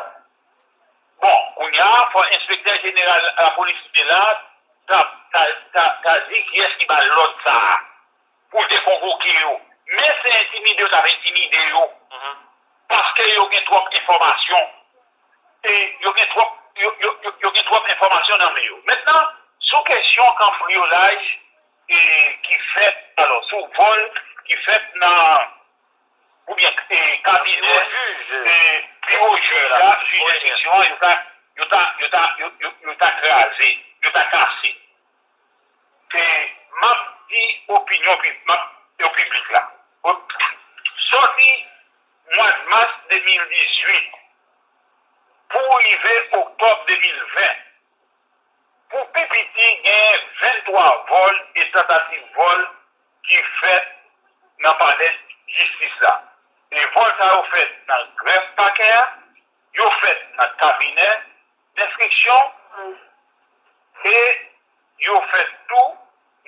Bon, kounye a, fò enspektè jeneral lapolis ki te la ta, ta, ta, ta di kiyès ki ba l lòd sa a. Pou l te konvoke yo. Men se entimide yo t ap entimide yo. Paske yo gen twòp enfòmasyon. E yo gen twòp, yo, yo, yo, yo gen twòp enfòmasyon nan men yo. Mentnan, sou kesyon kanbriyolaj e ki fèt, alò, sou vòl ki fèt nan, oubyen e, kabinè, e, biwo jij la, jij enstriksyon an, yo ta, yo ta, yo ta, yo, yo, yo ta kraze, yo ta kase. E m ap di opinyon pib-, m ap, yo piblik la. Sòti mwa mas de mil dizuit pou rive oktòb de mil ven, pou pi piti gen venntwa vòl e tantativ vòl ki fèt nan palè jistis la. E vòl sa yo fèt nan grèf pakè a, yo fèt nan kabinè, enstriksyon e yo fèt tou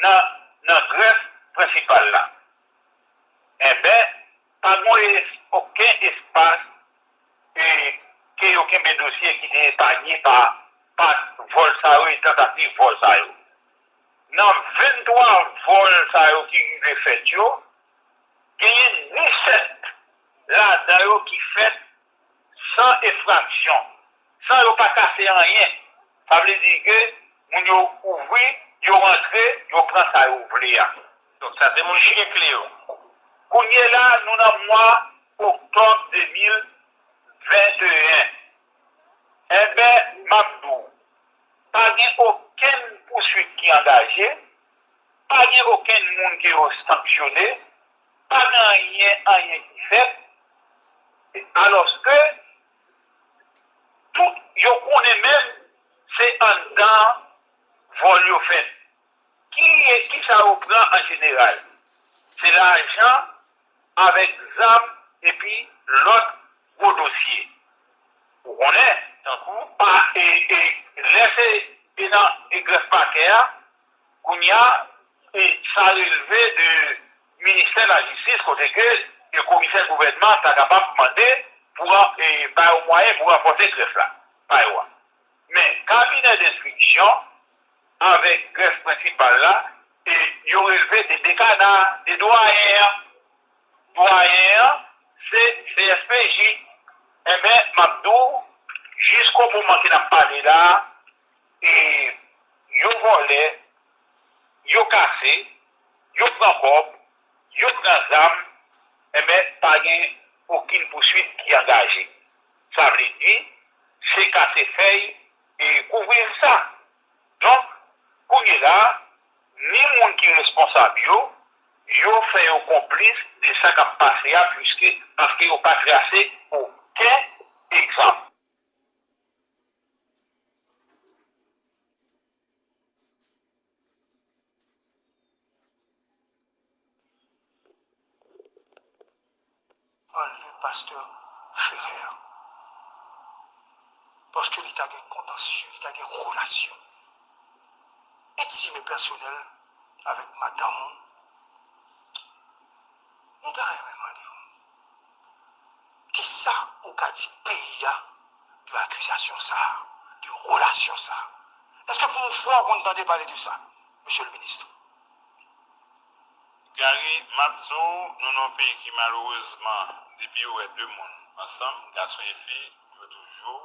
nan, nan grèf prensipal la. Enben, pa gen es-, okenn espas e ke yo kenbe dosye ki te epanye pa, pa vòl sa yo e tantativ vòl sa yo. Nan venntwa vòl sa yo ki rive fèt yo, genyen disèt ladan yo ki fèt san enfraksyon, san yo pa kase anyen. Sa vle di ke moun yo ouvri, yo rantre, yo pran sa yo vle a. Donk, sa se moun ki gen kle yo. Kounye la, nou nan mwa oktòb de mil venteyen. Enben, m ap di w, pa gen okenn pouswit ki angaje, pa gen okenn moun ke yo sanksyone, pa gen anyen, anyen ki fèt, alòske tout yo konnen menm se anndan vòl yo fèt. Ki, kisa yo pran an jeneral? Se lajan avèk zam epi lòt gwo dosye. Ou konnen, tankou pa, e, e, lè se, e nan, e grèf pakè a, kounye a, e sa relve de ministè lajistis, kote ke e komisè gouvènman ta kapab mande pou ran-, e ba yo mwayen pou ranfòse grèf la, pa yo a. Men, kabinè denstriksyon avèk grèf prensipal la, e yo relve de dekana, de dwayen an. Dwayen an, se C S P J. Enben, m ap di w, jiskomoman ke n ap pale la, e yo vòlè, yo kase, yo pran kòb, yo pran zam, enben, pa gen okenn pouswit ki angaje. Sa vle di, se kase fèy e kouvri sa. Donk, kounye la, ni moun ki responsab yo, yo fè yo konplis de sa k ap pase a, piske, paske yo pa trase okenn egzanp. Anlve pastè Ferrer. Paske li ta gen kontansye, li ta gen relasyon entime, pèsonèl avèk madanm ou. Nou ta renmen mande w, kisa ou ka di peyi a de akizasyon sa a, de relasyon sa a? Èske pou yon fwa ou konn tande pale de sa, mesye le minis? Gary, m ap di w, nou nan yon peyi ki malerezman, depi yo wè de moun ansanm, gason e fi, yo toujou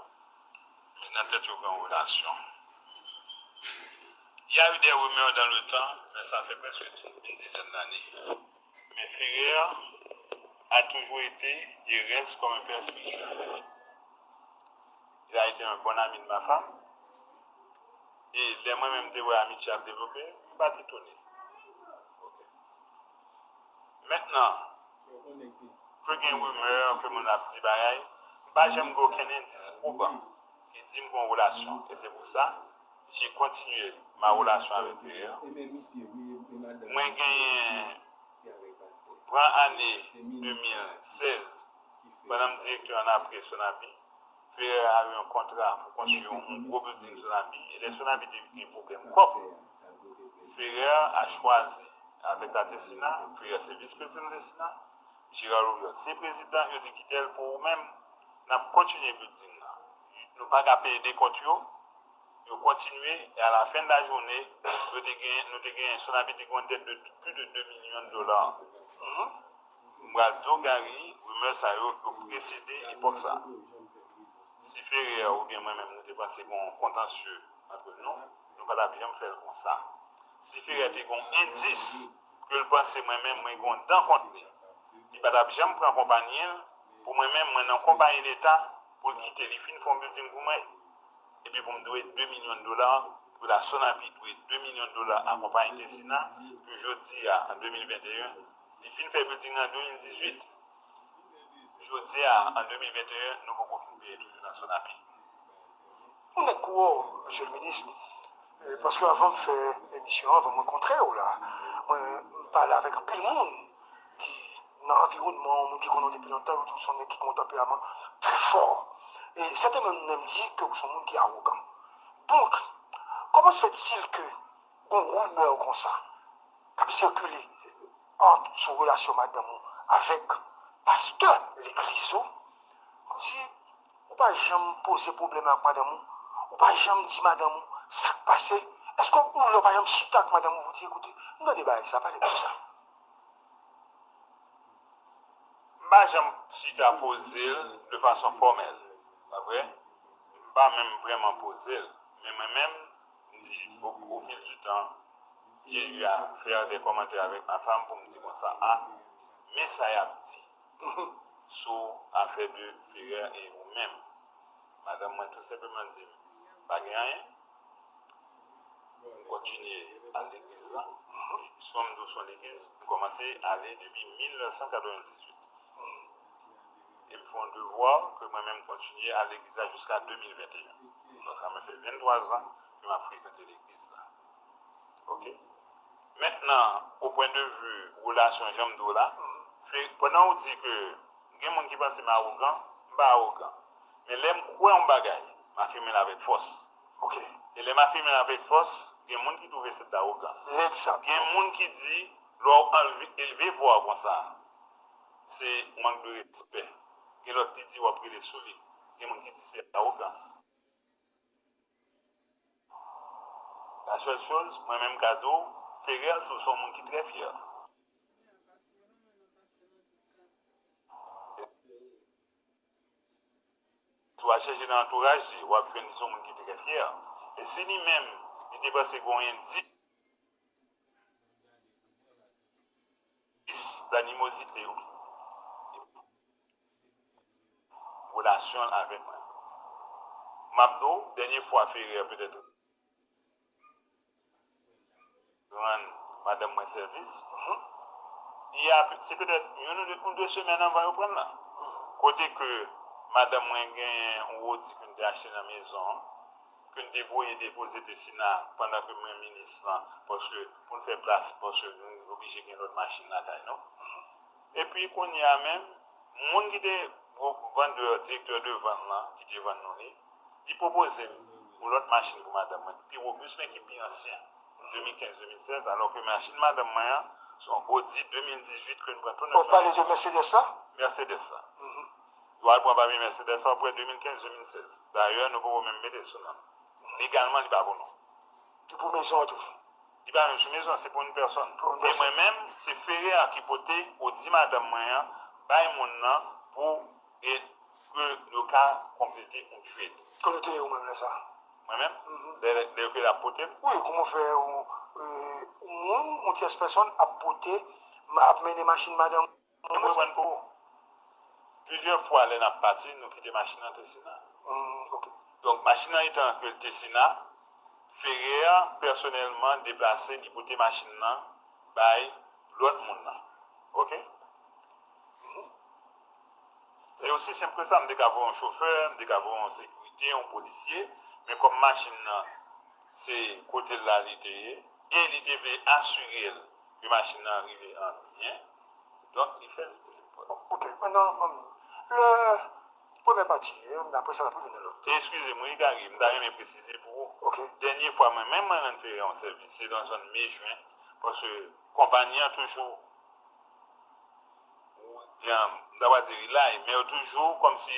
met nan tèt yo gen yon relasyon. Il y a eu des rumeurs dans le temps, mais ça fait presque une dizaine d'années. Mais Ferrer a toujours été et reste comme un père spirituel. Il a été un bon ami de ma femme. E lè mwen menm te wè amitye ap devlope, m pa t etone. Ok. Mentnan, ke gen rimè, ke moun ap di bagay, Pa janm gen okenn endis pwoban ki di m gen yon relasyon. E se pou sa, j'ai continué ma relation avec Ferrer. Mwen genyen pran ane de mil sèz, pandan m direktè an apre Sonapi, Ferrer a yon kontra pou konstwi yon, yon gwo bilding Sonapi. E lè Sonapi te gen pwoblèm kòb, Ferrer a chwazi avèk la Tessina, Ferrer se vis prezidan Tessina, Gérard Oriol se prezidan, yo di kite l pou ou menm, n ap kontinye bilding nan. Nou pa ka peye dekont yo, yo kontinye, e a la fen de la jounen, yo te gen, nou te gen, Sonapi te gen yon dèt de plis de de milyon dola. M pral di w, Gary, rimè sa yo, yo presede epòk sa. Si Ferrer oubyen mwen menm, nou te panse gen yon kontansye ant nou, nou pa t ap janm fè l konsa. Si Ferrer te gen yon endis ke l panse mwen menm, mwen gen yon dan kont li, li pa t ap janm pran konpayi l pou mwen menm, mwen nan konpayi Leta, pou l kite li fin fè yon bilding pou mwen. Epi pou m dwe de milyon dola, pou la Sonapi dwe de milyon dola a konpayi Tessina, ke jodi a, an de mil venteyen, li fin fè bilding nan de mil dizuit. Jodi a, an de mil venteyen, nou poko fin peye toujou nan Sonapi. Ou nèk kou, mesye le minis, eh, paske avan m fè emisyon, avan m rankontre w la, mwen, m pale avèk anpil moun ki nan anviwònman w, moun ki konnen w depi lontan, yo di w se yon nèg ki gen yon tanperaman trè fò. E sèten moun menm di ke w se yon moun ki awogan. Donk, kòman se fè t il ke gon rimè konsa k ap sikile ant sou relasyon madanm ou avèk pastè legliz ou, kòmsi ou pa janm poze pwoblèm ak madanm ou, ou pa janm di madanm ou sa k pase? Èske ou lè ou pa janm chita ak madanm ou pou di, "Ekoute, m tande bagay sa, pale m de sa"? M pa janm chita poze l de fason fòmèl, pa vre? M pa menm vrèman poze l, men mwen menm, m di, au, au fil du temps, j'ai eu à faire des commentaires avec ma femme pou m di konsa, a, men sa y ap di sou afè de Ferrer e ou menm. Madanm mwen tou senpleman di m, pa gen anyen. M kontinye al legliz la. Jan m di w, se yon legliz, m kòmanse ale depi mil nèf san katrevendizuit. E m fè yon devwa ke mwen menm kontinye al legliz la jiska de mil venteyen. Donk, sa mwen fè venntwa zan ke m ap frekante legliz la. Oke? Mentnan, o pwen de vi relasyon, jan m di w la, fè, pandan w di ke gen moun ki panse m awogan, m pa awogan. Men lè m kwè yon bagay, m afime l avèk fòs. Oke. E lè m afime l avèk fòs, gen moun ki twouve se de lawogans. Egzakteman. Gen moun ki di, lè w anlve, elve vwa w konsa, se mank de respè. Gen lòt ki di w ap rele sou li. Gen moun ki di se awogans. La seule chose, mwen menm ka di w, Ferrer tou se yon moun ki trè fyè. Si w al chèche nan antouraj li, w ap jwenn li se yon moun ki trè fyè. E si li menm, li te panse gen yon endis danimozite, relasyon l avèk mwen. M ap di w, dènye fwa Ferrer petèt rann madanm mwen sèvis, li a, se petèt youn ou de, ou de semèn anvan yo pran l la. Kote ke madanm mwen genyen yon wodi ke n te achte nan mezon an, ke n te voye depoze Tessina pandan ke mwen minis lan, paske pou n fè plas, paske nou oblije gen lòt machin lakay nou. Epi kounye a menm, moun ki te gwo vandè, direktè de vann lan, ki te vann nou li, li pwopoze m yon lòt machin pou madanm mwen, ki pi wobis, men ki pi ansyen, de mil kenz, de mil sèz, alò ke machin madanm mwen an, se yon Audi de mil dizuit ke n pran tou nèf. W ap pale de Mercedes la? Mercedes la. Ou al pran papye Mercedes la, w ap wè de mil kenz, de mil sèz. Dayè, nou poko menm mete l sou non l. Legalman, li pa pou nou. Li pou mezon an toujou. Li pa menm sou mezon an, se pou yon pèsòn. Pou yon pèsòn. E mwen menm, se Ferrer ki pote Audi madanm mwen an bay moun nan pou, e, ke yo ka konplete yon trade. Kote w te ye ou menm lè sa a? Mwen menm? Lè, lè, lè ke l ap pote l? Wi, kòman w fè yon, e, yon moun, yon tyès pèsòn ap pote, ap mennen machin madanm Mwen konprann pou ou. Plizyè fwa, lè n ap pati, nou kite machin nan Tessina. Hmm, ok. Donk, machin nan, etan ke l Tessina, Ferrer pèsonèlman deplase, li pote machin nan bay lòt moun nan. Ok? Mhm. Se osi senp ke sa, m te ka voye yon chofè, m te ka voye yon sekirite, yon polisye, men kòm machin nan, se kote l la li te ye, e li te vle asire l ke machin nan rive an byen, donk li fè l. Ok, maintenant, le, premyè pati, hein, apre sa n ap rive nan lòt. E eskize m, wi, Gary, m ta renmen presize pou ou. Ok. Dènye fwa mwen menm mwen rann Ferè yon sèvis, se nan zòn Me Jwen, paske konpayi an toujou, m ta pa di rely, men yo toujou kòmsi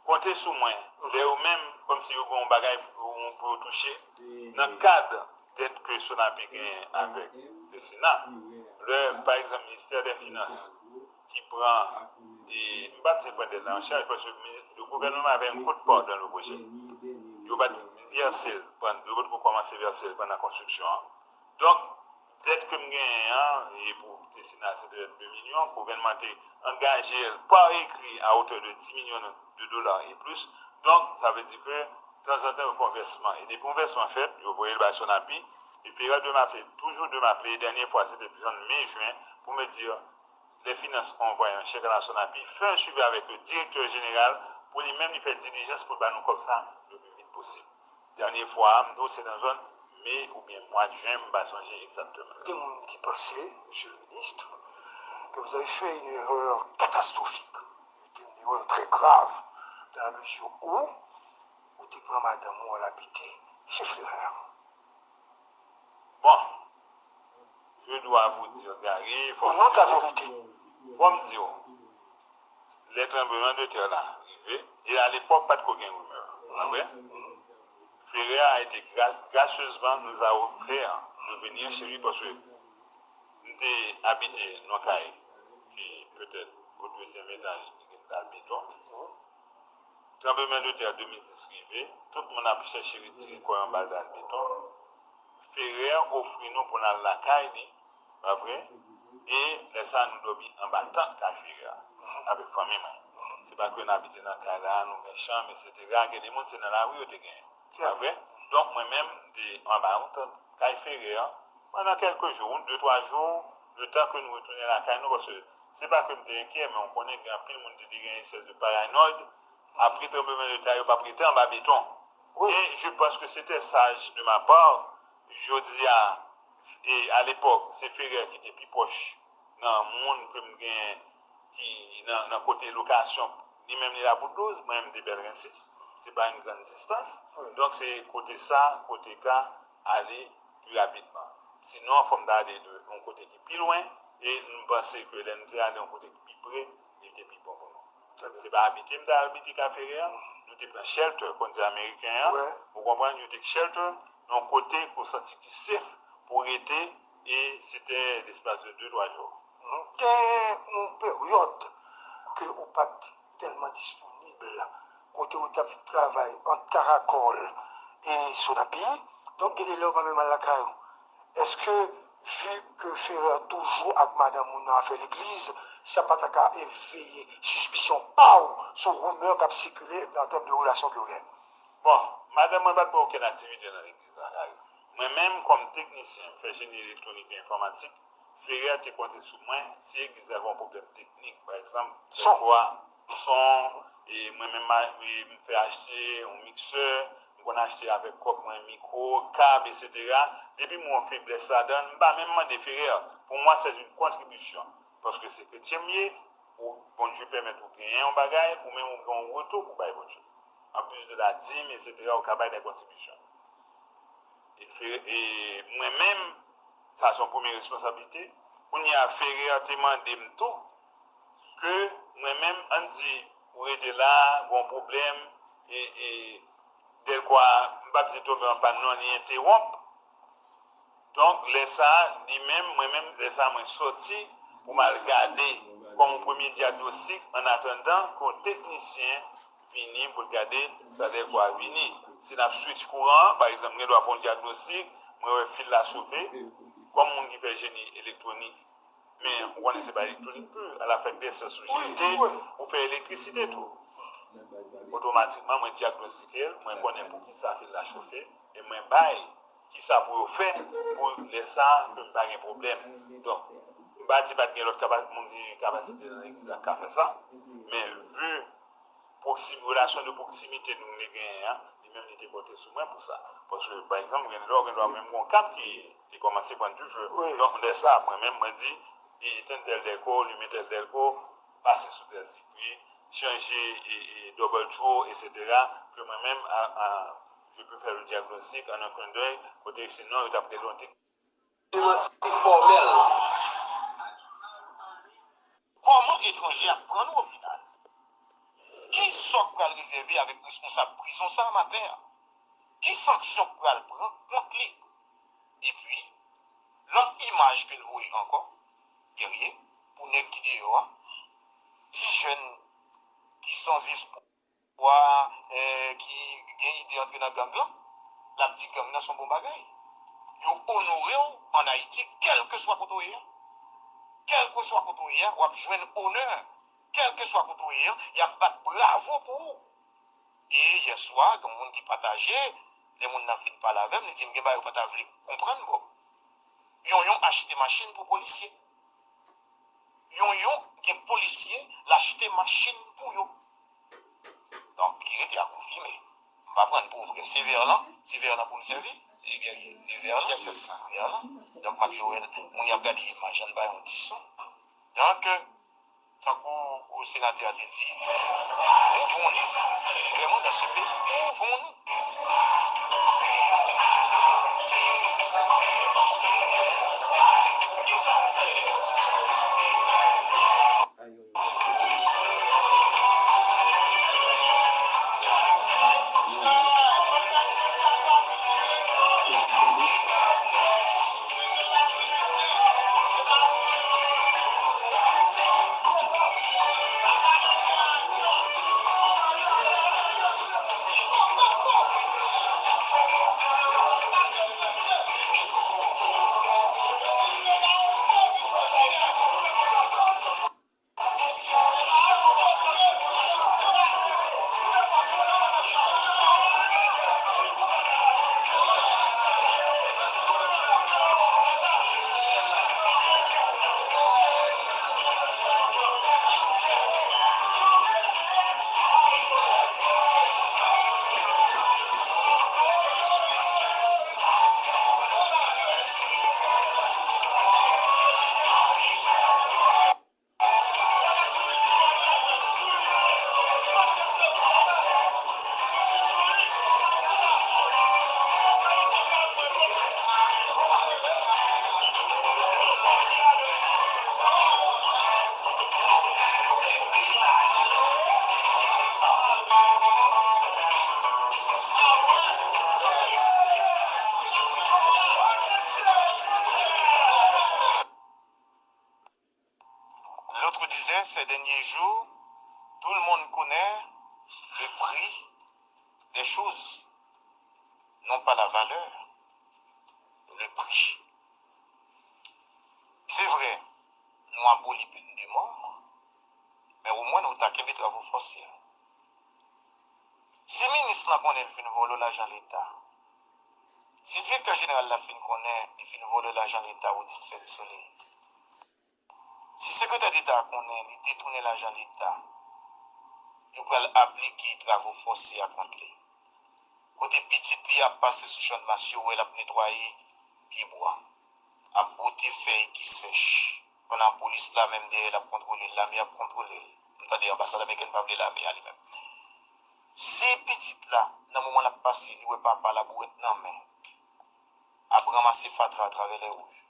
konte sou mwen. Lè yo menm, kòmsi yo gen yon bagay pou pou yo touche nan kad dèt ke Sonapi genyen avèk Tesina. Lè, pa egzanp, ministè dè finans ki pran, e m p ap di pran dèt la an chaj, paske le gouvènman avè yon kote pa dan le pwojè. Yo pa t vèse l, yo potko kòmanse vèse l pandan konstriksyon an. Donk, dèt ke m genyen an, e pou Tesina, se te de milyon, gouvènman te angaje l pa ekri a otè de dis milyon de dola e plis. Donk, sa vle di ke tanzantan yo fè yon vèsman. E depi yon vèsman fèt, yo voye l bay Sonapi. E Ferè dwe maple, toujou dwe maple, e dènye fwa se te zòn Me Jwen, pou m di, lè finans anvwaye yon chèk a la Sonapi, fè yon swivi avèk le direktè jeneral pou li menm li fè dilijans pou l ba nou kòb sa le pli vit posib. Dènye fwa a, m di w se nan zòn Me oubyen mwa jen, m pa sonje egzakteman. Des moun ki panse, Monsieur le Ministre, que vous avez fait une erreur catastrophique, une erreur très grave, dans la mesure où ou te pran madanm ou al abite chez Ferrer. Bon, je dois vous dire, Gary, fò m di w, fò m di w, lè tranblemanntè la rive, e alepòk pa t ko gen rimè, pa vre? Ferrer a été gra- gracieusement nous a offert de venir chez lui paske m te abite nan kay ki petèt o dezyèm etaj li gen dal beton. Tranblemanntè de mil dis rive, tout moun ap chèche retire kò yo anba dal beton. Ferrer ofri nou pou n al lakay li, pa vre? E lè sa a nou dòmi anba tant kay Ferrer avèk fanmi mwen. Se pa ke n abite nan kay la, nou gen chanm, etsetera. Gen de moun se nan lari yo te genyen, pa vre? Donk mwen menm m te anba yon tant kay Ferrer pandan kèlke jou, de twa jou, letan ke nou retounen lakay nou, paske se pa ke m te enkyè, men ou konnen gen anpil moun ki te gen espès de paranoid, apre tranblemanntè yo p ap rete anba beton. E je pense que c'était sage de ma part, jodi a, e alepòk, se Ferrer ki te pi pwòch nan moun ke m gen ki nan, nan kote lokasyon, li menm li Labout douz, mwen menm m te Pèlren sis, se pa yon grann distans. Donk se kote sa, kote ka ale pi rapidman. Sinon, fò m ta ale de yon kote ki pi lwen, e m panse ke lè nou te ale yon kote ki pi pre, li te pi bon pou nou. Se pa abite m t al abite kay Ferrer a, nou te pran shelter, konn di ameriken an, ou konprann, yo te shelter nan yon kote ke w santi ki safe pou w rete, e se te lespas de de twa jou. Te yon peryòd ke ou pa t tèlman disponib, kote ou t ap travay ant Karakòl e Sonapi, donk gen de lè ou pa menm al lakay ou. Èske, vi ke Ferrer toujou ak madanm ou nan afè legliz, sa pa ta ka eveye sispisyon pa w sou rimè k ap sikile nan tèm de relasyon ke w gen? Bon, madanm mwen pa t gen okenn aktivite nan legliz la, Gary. Mwen menm, kòm teknisyen, m fè jeni elektwonik e enfòmatik, Ferrer te konte sou mwen si legliz la gen yon pwoblèm teknik, pa egzanp, dèfwa, son, e mwen menm, m fè achte yon miksè, m konn achte avèk kòb mwen mikwo, kab, etsetera. Depi m wè yon feblès ladan l, m pa menm mande Ferrer. Pour moi, c'est une contribution. Paske se kretyen m ye, ou Bondye pèmèt ou genyen yon bagay, ou menm ou gen yon retou pou bay Bondye. Anplis de la dim, etsetera, ou ka bay dè kontribisyon. E, e mwen menm, sa se yon premye responsablite. Kounye a, Ferrer te mande m tou, ke mwen menm, ann di, ou rete la, gon pwoblèm, e, e, dèlkwa, m p ap di tonbe an pàn non, li entewonp. Donk, lè sa a, li menm, mwen menm, lè sa a, mwen sòti pou m al gade kòm yon premye dyagnostik, an atandan ke yon teknisyen vini pou l gade sa dèlkwa vini. Si n ap switch kouran an, pa egzanp, m gen dwa fè yon dyagnostik, mwen wè fil la chofe, kòm moun ki fè jeni elektwonik, men ou konnen se pa elektwonik pi, a la fèk dè sans ou jete, ou fè elektrisite tou. Otomatikman, mwen dyagnostike l, mwen konnen poukisa fil la chofe, e mwen bay kisa pou yo fè pou lè sa a ke m pa gen pwoblèm. Donk, m pa di pa t gen lòt kapa- moun ki gen kapasite nan legliz la k ka fè sa, Men vi pwoksimi, relasyon de pwoksimite nou te genyen an, li menm li te pòte sou mwen pou sa. Paske, pa egzanp, gen lè w gen dwa menm gon kap ki te kòmanse pran dife. Donk, lè sa, mwen menm, mwen di, etenn tèl dèlko, limen tèl dèlko, pase sou tèl sikui, chanje e, e, double throw, etsetera, ke mwen menm, a, a, je peux faire le diagnostic en un clin d'œil, kote sinon yo t ap rele yon tek. Demanti fòmèl. Kòman etranje ap pran nou ofinal? Kisa k pral rezève avèk responsab prizon sa a maten an? Ki sanksyon k pral pran kont li? Epi, lòt imaj ke l voye ankò, Guerrier, pou nèg ki deyò a, ti jèn ki sanzespwa, ki gen ide antre nan gang lan, l ap di gang nan se yon bon bagay. Yo onore w ann Ayiti, kèlkeswa kote w ye a. Kèlkeswa kote w ye a, w ap jwenn onè. Kèlkeswa kote w ye a, y ap bat bravo pou ou. E yèswa, gen moun ki pataje, lè moun nan fin pale avè m, li di m gen bagay ou pa ta vle konprann, bro. Yon yon achte machin pou polisye. Yon yon gen polisye, l achte machin pou yo. Donk, ki rete a konfime. M pa pran pou vrè. Se vè lan, se vè lan pou m sèvi. E Guerrier, se vè lan, se vè lan. Donk, Mak Joel, moun y ap gade imaj, ann bay yon ti son. Donk, tankou senatè a te di, mouvons-nous. Vraiment, dans ce pays, mouvons-nous. L'autre disait, ces derniers jours, tout le monde connaît le prix des choses, non pas la valeur, le prix. Se vre, nou aboli pèn de mò, men omwen nou ta kenbe travo fòse a. Si minis lan konnen l fin vòlò lajan Leta, si direktè jeneral la fin konnen li fin vòlò lajan Leta, odit fèt sou li. Si sekretè deta a konnen li detounen lajan Leta, yo pral aplike travo fòse a kont li. Kote pitit li ap pase sou Channmas, yo wè l ap netwaye pyebwa, ap bwote fèy ki sèch, pandan polis la menm dèyè l ap kontwole l, lame ap kontwole l. M tande anbasad amerikèn pa vle lame a li menm. Si pitit la, nan moman l ap pase, li wè papa l a bourèt nan men, ap ranmase fatra atravè lè ri,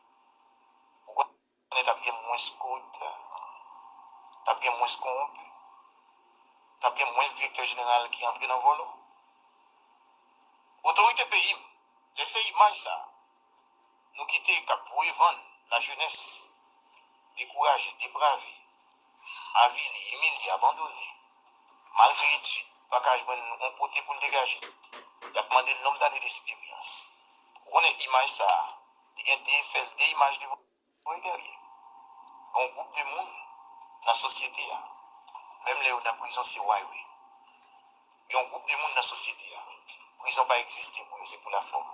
ou konnen t ap gen mwens koriptè, t ap gen mwens kowonpi, t ap gen mwens direktè jeneral ki antre nan vòlò. Otorite peyi m, lè se imaj sa a nou kite k ap voye vann lajenès, dekouraje, deprave, avili, imilye, abandone, malgre etid, pa ka jwenn yon kote pou l degaje l, y ap mande l nonb dane desperyans. Ou konnen imaj sa a, li gen de, fè l de imaj devan. Wi, Guerrier. Gen yon gwoup de moun nan sosyete a, menm lè yo nan prizon, se wa yo ye. Gen yon gwoup de moun nan sosyete a, prizon pa egziste pou yo, se pou lafòm.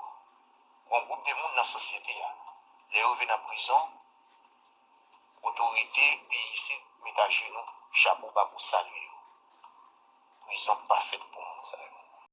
Gen yon gwoup de moun nan sosyete a, lè yo rive nan prizon, otorite peyi isit Tajenou, chapo ba pou salye.